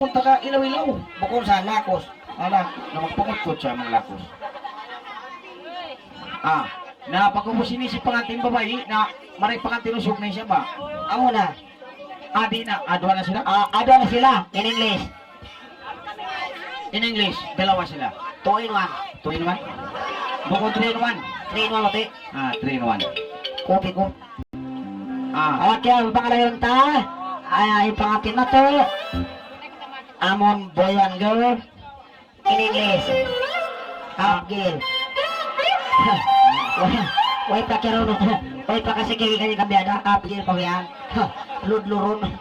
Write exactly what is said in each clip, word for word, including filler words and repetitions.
Bukun taga Iloilo. Bukun sa Lacos. Ala, na magpangutkud sa manga Lacos. Ah, na pag'ubus ini sin pangantin babai, na mari pangantin usug na isab ba? Amu na. Ah, di' na. Ah, duwa na sila? Ah, ah, duwa na sila. In English. In English, dalawa sila. Two in one. Two in one? Bukun three in one. Three in one, mati. Ah, three in one. Copy ku. Ah. Okay, in pangalayon ta. Ay, in pangantin natu'. Amun boy and girl. In English. Half girl. Way, way pa karu-, way pa kasi kay kani kami ada, half girl pa yan. Lud-lurun.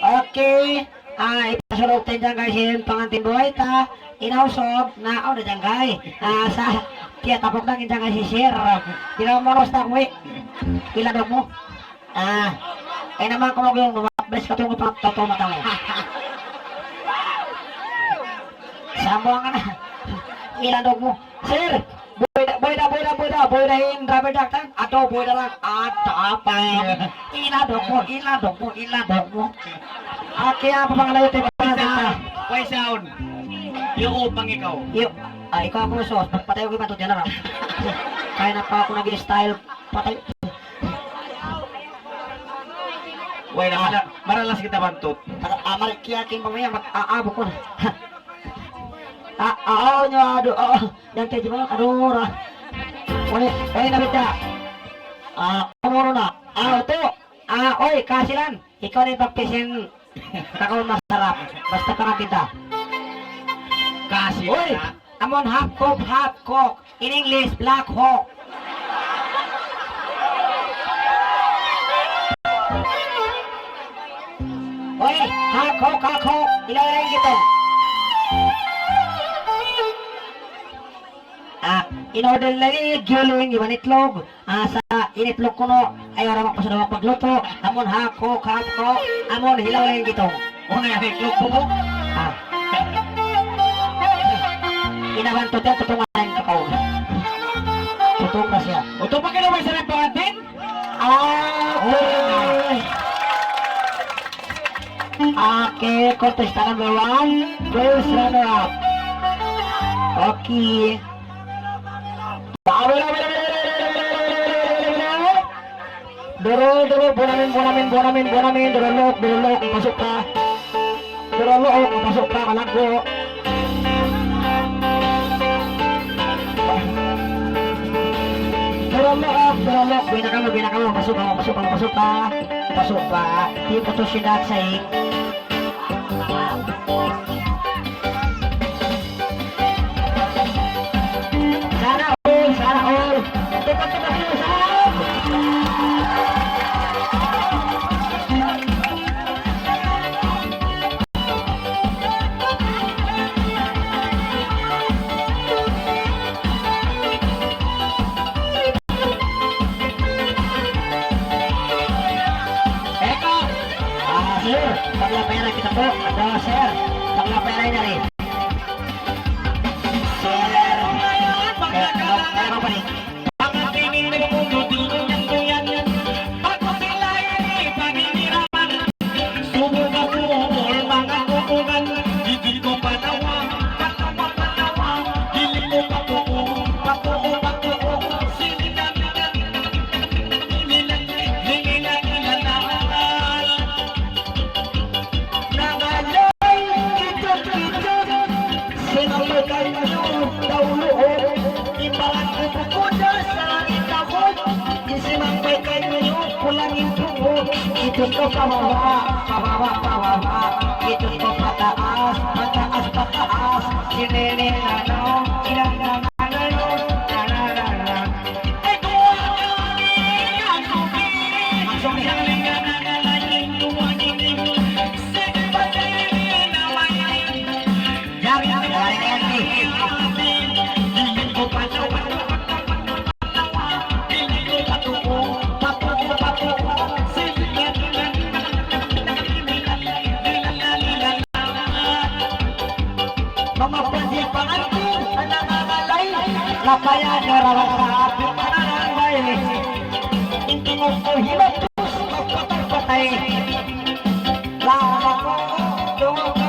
Okay. Ah, ipasurug ta in jangkay sin pangantin boy ta. In usug na, aw na jangkay. Ah, sa, tiyatapuk na in jangkay sin sir. Di' na manus ta kuwi. Pila daw mu? Ah, eh, naman ko mag-inom, bes ka tungo pa, totoo matawa. Sambung na. Ilan dog mu? Sir, boy da, boy da, boy da, boy da, boy da in rubber duck tan? Ato, boy da lang. Ada apa? Ilan dog mu, ilan dog mu, ilan dog mu. Okay, apa pangalayo tayo pa? Paisaun. Yung upang ikaw. Yo, ah, ikaw ako, sos. Patay ako iba to, general. Kaya na pa ako nag-style. Patay. Way na, mara-, maralas kita bantut. Para, ah, mari kiyakin pa maya, mag-, ah, ah, bukun. Ah, ah, ah, nya, adu, ah, ah, yan kay di ba? Adu, ra. Way, way na bita. Ah, umuro na. Ah, utu. Ah, oy, Kasilan. Ikaw na in pagpisen. Takaw masarap. Basta pa kita. Kasi uy, na. Amun half Coke, half Coke. In English, Black Hawk. Uy, half Coke, half Coke. Ilaw-ilaw in gitung. Ah, in order lagi, giling, iban itlog. Ah, sa' in itlog kunu', ayaw ra magpasudawak pagluto. Amun half Coke, half Coke, amun hilaw na in gitung. Unu yan, itlog bubo? Ah. In bantut yan, tutungan na in kakaun. Tutungan na siya. Utu pa kayo may sarap pangantin? Ah, okay. Okay, contestant number one, first runner up. Okay. Durul, durul, bunamin, bunamin, bunamin, bunamin, durul, luk, durul, luk, pasuk pa. Durul, luk, pasuk pa, malaggu'. Durul, luk, durul, luk, bina kamu, bina kamu, pasuk pa, pasuk pa, pasuk pa. Pasuk pa. Di' putus in daak sa ik. Sana all, sana all. Tupat, tupat, tupat, sana all. Eko. Ah, sir. Pagla pera kita po. Ada, sir. Pagla pera ini, Ri. Sir. Eh, ano, ano pa rin? Nangalay, kituk-kituk, sin ampay kaymu dauluun, ibarat kukukuda sa itabun, in sin ampay kaymu pulang in tubu, itu tu pababa, pababa, pababa, itu tu pataas, pataas, pataas, si nene nano, ilang nano, nano, nano, nano. Manga padi pangantin, nangangalay, lapayan na raw sa ating pananambay. Inti mo ko himatus, magpatay-patay. Lama ko, doon ka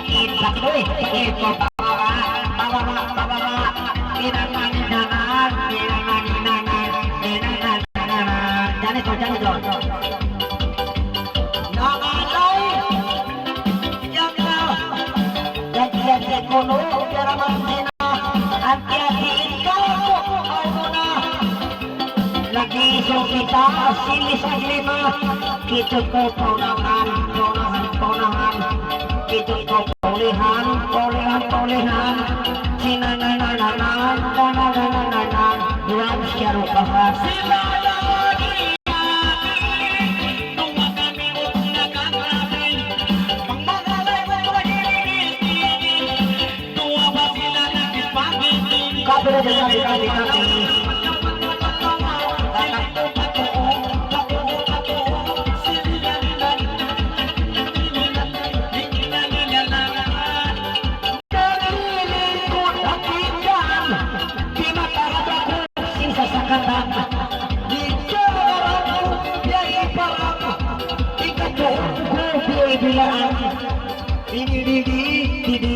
Sakit, sakit, uy. Sakit, pababa, pababa, pababa. Hinangan, hinangan, hinangan, hinangan, hinangan, hinangan. Ganito, ganito. Nangalay. Yan na. Yan, yan, yan, kuno, pera man, yan na. Anti-anti, ikaw, ako na. Nag-iisog kita, silis ang lima. Kitut ko, paunahan, paunahan, paunahan. Kitut ko, paulihan, paulihan, paulihan. Sinananananan, nanananananan. Buwan siya rupahan. Sila lagi natin, tumakan mo na kagabi. Pang mga lay mo, tumagiling. Kapila dyan, kapila dyan. Naglilingkod ang pinggan, di matarabako sin sasakatan. Di ka magarang, biya iparang, ikatuong ko, biya ibilaan. Ini, di, di, di, di.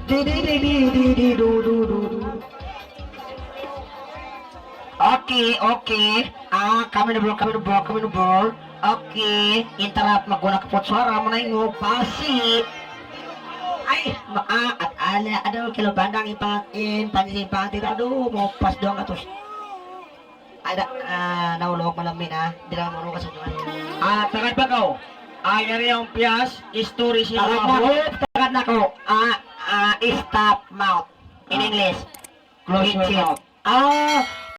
Di, di, di, di, di, di, du, du, du, du. Okay, okay. Ah, kami na bro, kami na bro, kami na bro. Okay, interrupt, maguna ka pot suara, manaingo, pasi. Ay, ma, ah, at ala, ada kilo bandang ipakin, pansin pati, aduh, mau pas doang atus. Ada, ah, naulog malamin, ah, di lang mo kasunduan. Ah, tagad pa ko. Ah, yari yung piyas, history siya. Tagad na ko, tagad na ko. Ah, ah, stop mouth. In English, close your mouth. Ah,